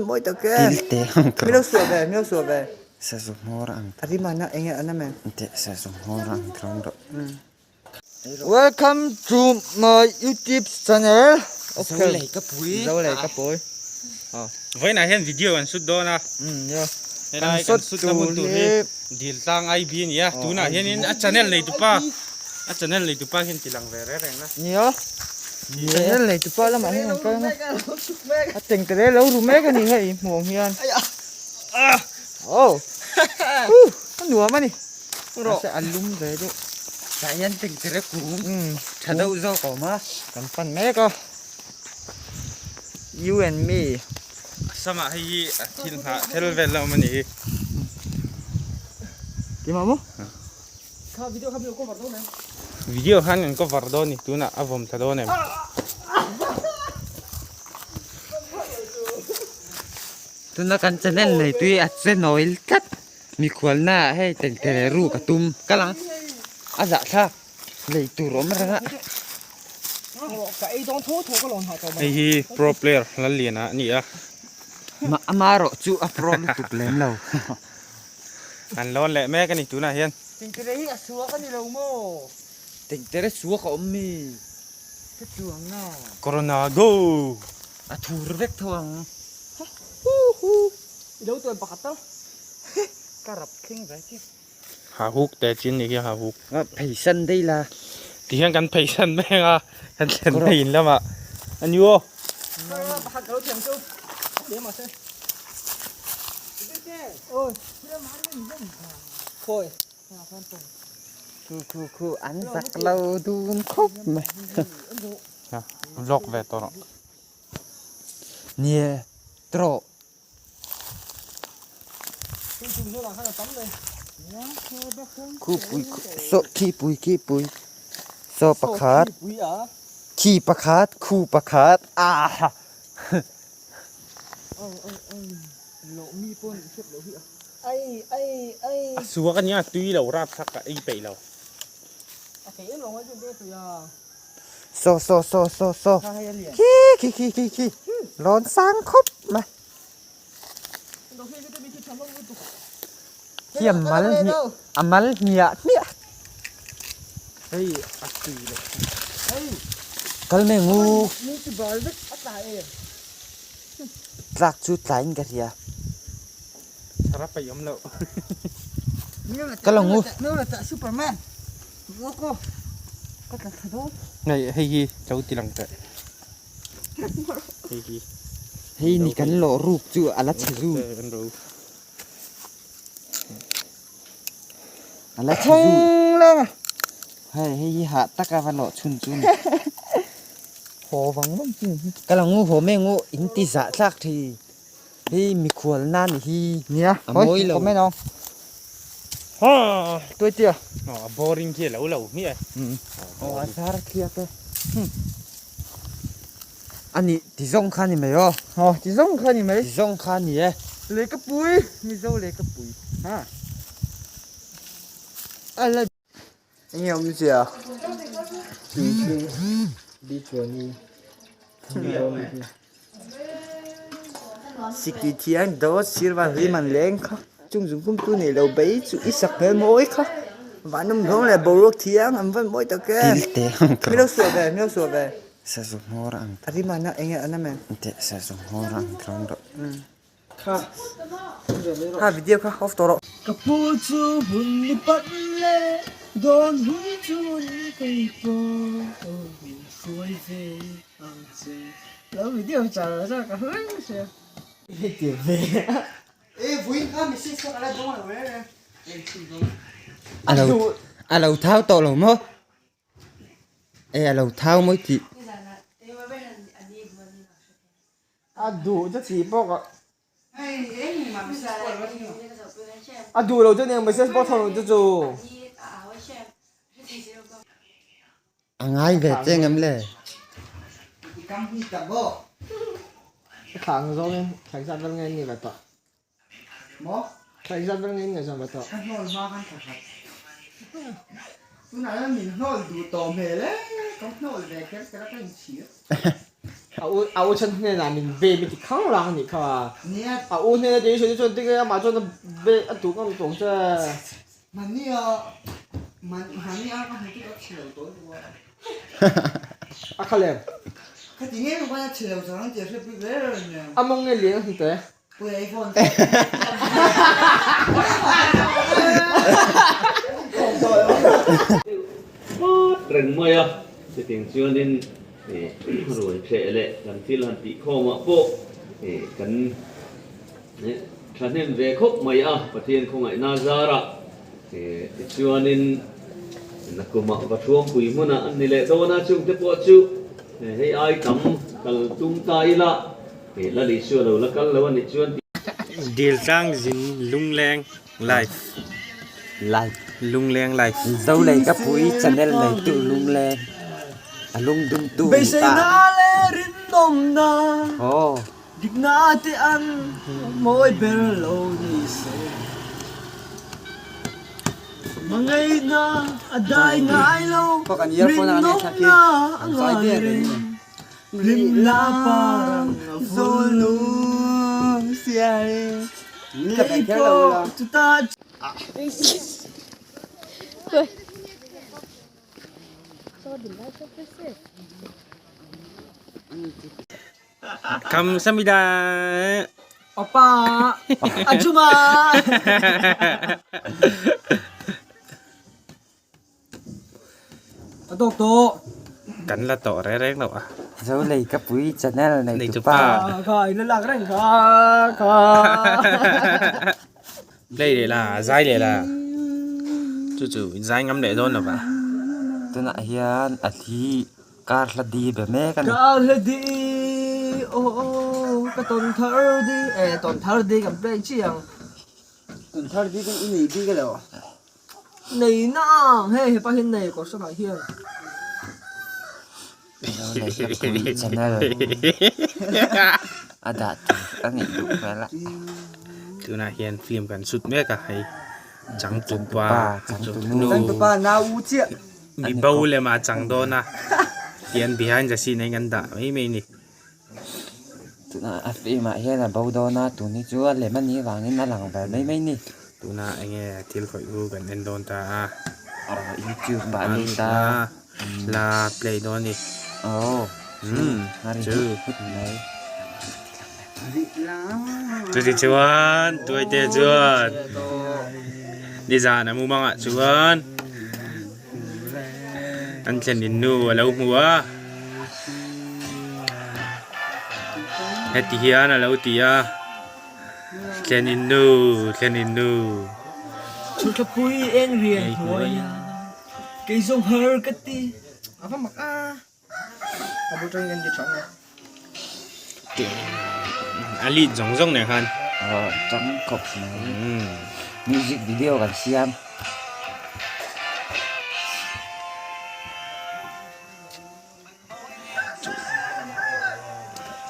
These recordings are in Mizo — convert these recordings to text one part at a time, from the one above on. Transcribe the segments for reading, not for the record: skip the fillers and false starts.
Mawi tak e. Tilte ang Mi lo suah ve, mi lo suah ve. Sazu hmawr ang. A rim ana enge ana men. Teh sazu hmawr ang tawng rawh. Welcome to my YouTube channel. Okay. Zo lei ka pui. Zo lei ka pui. Vawiinah hian video an shoot dawn a. Ya. Helai kan shoot na hmun tur hi dil tlang IB a ni a. Tunah hianin a channel neitupa a channel neitupa hian ti lang ve reng reng na. Nia. Channel neitupa lamah hian an kal ang a. A teng te lo ru mek a ni hei hmuh ang hian. Oh. A nuam a ni. Mahse a lum ve deuh. Tah hian teng te kung tha deuh zawk a awm a. Kan pan mek a. You and me. Samah hei hi a thil nghah thel vel la awm a ni hi. Keimah maw? Video khan kan cover dawn ni tunah a vawm thla dawn em? Tuna kan channel nei tui a che nawil tlat mikhualna ah hei tengtere ru ka tum kal ang a zahthlak lei tur awm reng a. Hei hi pro player Lalliana a ni a. Amarawh chu a pro lutuk lem lo. An lawn leh mek a ni tunah hian. Tengtere hi a suak a ni lo maw? Tengtere suak a awm mi? Ka chuang na. Corona go! A thur vek tho ang. Hu hu! I lo tuan pakhat tal. Ka rap thleng ve chi. Ha huk te chin ni khi ha huk. A pheisan daih la. Ti hian kan pheisan mek a, kan thlen phei in lamah a ni aw. Pakhat ka lo thiam chu. Khu khu khu an zak lo dun khawp mai. Vlog ve tawh rawh. Nia trawh. Khu pui saw khi pui khi pui saw pakhat khi pakhat khu pakhat ah. A suak a nia tui lo rap thlak ka ei peih lo. Saw saw saw saw saw khi khi khi khi khi lawn sang khawp mai. Khi a mal hmiah a mal hmiah hmiah. Hei a tui leh Kal mai ang u. Tlak chu tlaiin ka hria. Thara paih awm loh. Kal ang u. Hei hei hi lo ti lang teh. Hei hi. Hei ni kan lawh ruk chu a la chhe zu. A la chhe zu. Hei hei hi hah taka va lawh chhun chu ni. Haw vang vang chi ni. Kal ang u haw mai ang u in ti zah thlak thei. Hei mikhual na ni hi. Nia a mawi lo. Comment ang. Ha tuai tia. A boring khi a lo lo hmiah e. Aw a zar khiak e. A nih ti zawng kha ni mai aw. Aw ti zawng kha ni mai. Ti zawng kha ni e. Lehkapui Mizo lehkapui. Ha. A la. Enge awmzia thingthing bi chuani Sikri thian dawt sir van rim an leng kha chung zung kum tu nei lo bei chu i sak hmel mawi kha van awm hlawm leh boruak thiang an van mawi tak em mi lo suah ve mi lo suah ve Sazu hmawr ang a rim ana enge ana men teh sazu hmawr ang tawng rawh. Kha kha video kha off tawh rawh. Ka pu chu hun ni pat le dawn hun chu ni kei pawh min hruai ve ang che. Lo video char char ka hre sia. Heti ve a. E vawiin kha message kha ka la dawng lo reng reng. A lo a lo thau tawh lo maw? E a lo thau mawi tih. A duh chu tih pawh ka a duh lo chu eng message pawh thawn chu chu. A ngai ve che ngam le. Ka thlah ang zawngin thlai zat vel nge ni ve tawh. Maw? Thlai zat vel nge ni ve tawh. Ka hnawl hma khan thla khat. Tunah hian min hnawl duh tawh hmel e. Ka hnawl ve kher kher a ka inchhir. A u a u chhan hnenah min be mi ti khang rang anih kha. A u hnena tih sawi te chuan tinge amah chuan a be a duh ngam tawng che. Mahnia mahnia ka hmu chu ka chhe lo tawn bawk a. A kha lem. Ka ti ngei bawk a chhe lo chang tih a hre bik reng reng nia. A mawng nge lian a hmu teh. Reng mai a, chutiang chuanin ruai ṭheh leh kan thil han tih khawmah pawh kan thahnem ve khawp mai a, Pathian khawngaihna zarah tichuanin nakumah va thuampui hmunah an ni leh dawn a, chungte pawh chu hei ai tam kal tum ta ila. He la Isua lo la kal lo a nih chuan. Dil tlang zin lungleng live. Live. Lungleng live. Zo lei ka pui channel nei tu lungleng a lung dum tu ni ta. Beiseina leh rinawmna Aw. dikna te an mawi ber lo ni se. Hmangaihna a dai ngai lo, rinawmna a ngai reng. Hlimna parang a vul Kei pawh chutah Kamsamida. Oppa Ajuma. A tawk tawh. Kan la tawh reng reng lo a. Zo lei ka pui channel nei tu pa. Kha i la lak reng kha kha. Play leh la zai leh la chu chu in zai ngam leh dawn lo va. Tunah hian a thi kar hla di be mek a ni. Kar hla di aw aw ka tawn thar di e tawn thar di kan play chiang. Tawn thar di kan i nei bik a lo. Nei nang hei hepa hian nei kawr sanah hian. Channel a dah tur a ngaih duh hmel a. Tunah hian film kan shoot mek a hei changtupa changtunu changtupa nau u chiah mi bo lem a chang dawn a tian behind the scene a in kan dah mai mai a ni. Tunah a film ah hian a bo dawn a tun hi chu a lem a nih avangin a lang ber mai mai a ni. Tunah eng nge thil khawih ru kan en dawn ta a. Aw youtube ah lut a. La play dawn a ni. Aw chu hut mai. Chuti chuan tuaite chuan nizan a mumangah chuan. An thlenin nu a lo hmu a, heti hian a lo ti a, thlenin nu, thlenin nu. Chhuthlapui eng rian hnuai a, kei zawng har ka ti. A va mak a, a bul tangin kan ti tha ang e. A lead zawng zawng nen khan. Aw tang khawp mai. Music video kan siam.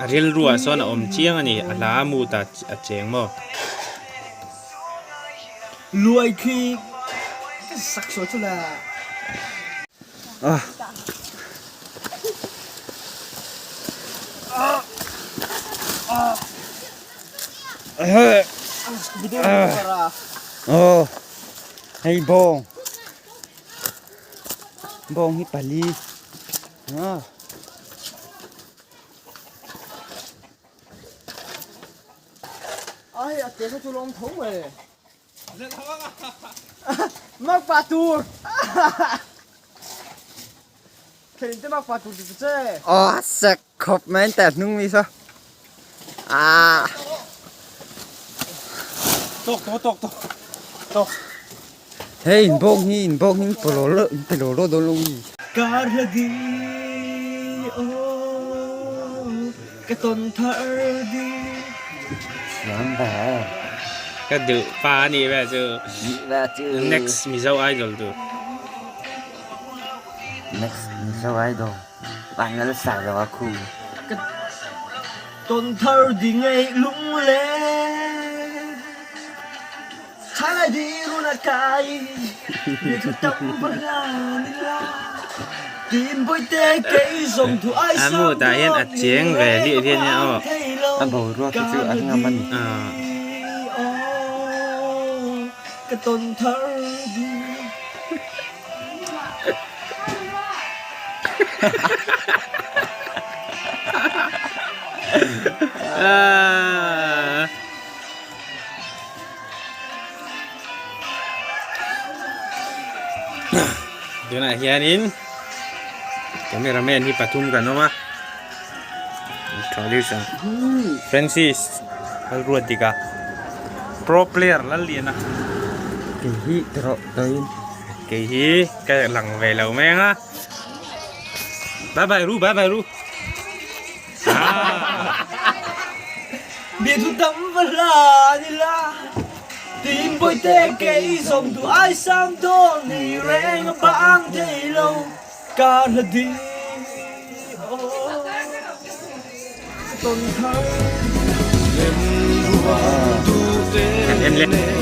A rilruah sawn a awm chiang a ni a hla a mood ah a cheng maw. Luai khi ka sak sual chu la. Aw hei bawng bawng hi pali a. A hei a te kha chu lawm tho mai. Mak pa tur. Thlenin te mak pa tur ti che. Aw sek khawp mai an teh hnung mi saw. Ah. Tawk tawh tawk tawh tawk. Hei in bawk hi in bawk hi in pawlawh lawh in pe lawh lawh dawn lo mi. Kar hla di aw ka tawn thar di. Thiam ve. Ka duh pa a nih ve chu. Nih ve chu. Next Mizo Idol tu. Next Mizo Idol. Vanlal Sailo a khu. Ka tawn thar di ngei lunglen. Thalai di run a kai, bia thu tam va hlan ila. A mood ah hian a cheng ve hliah hliah nia aw. A boruak hi chu a ngam a ni. Tunah hianin cameraman hi pathum kan awm a introduce ang Francis Lalruatdika pro player Lalliana kei hi erawh tain kei hi ka lang ve lo mai ang a bye bye ru bye bye ru Kan en leh.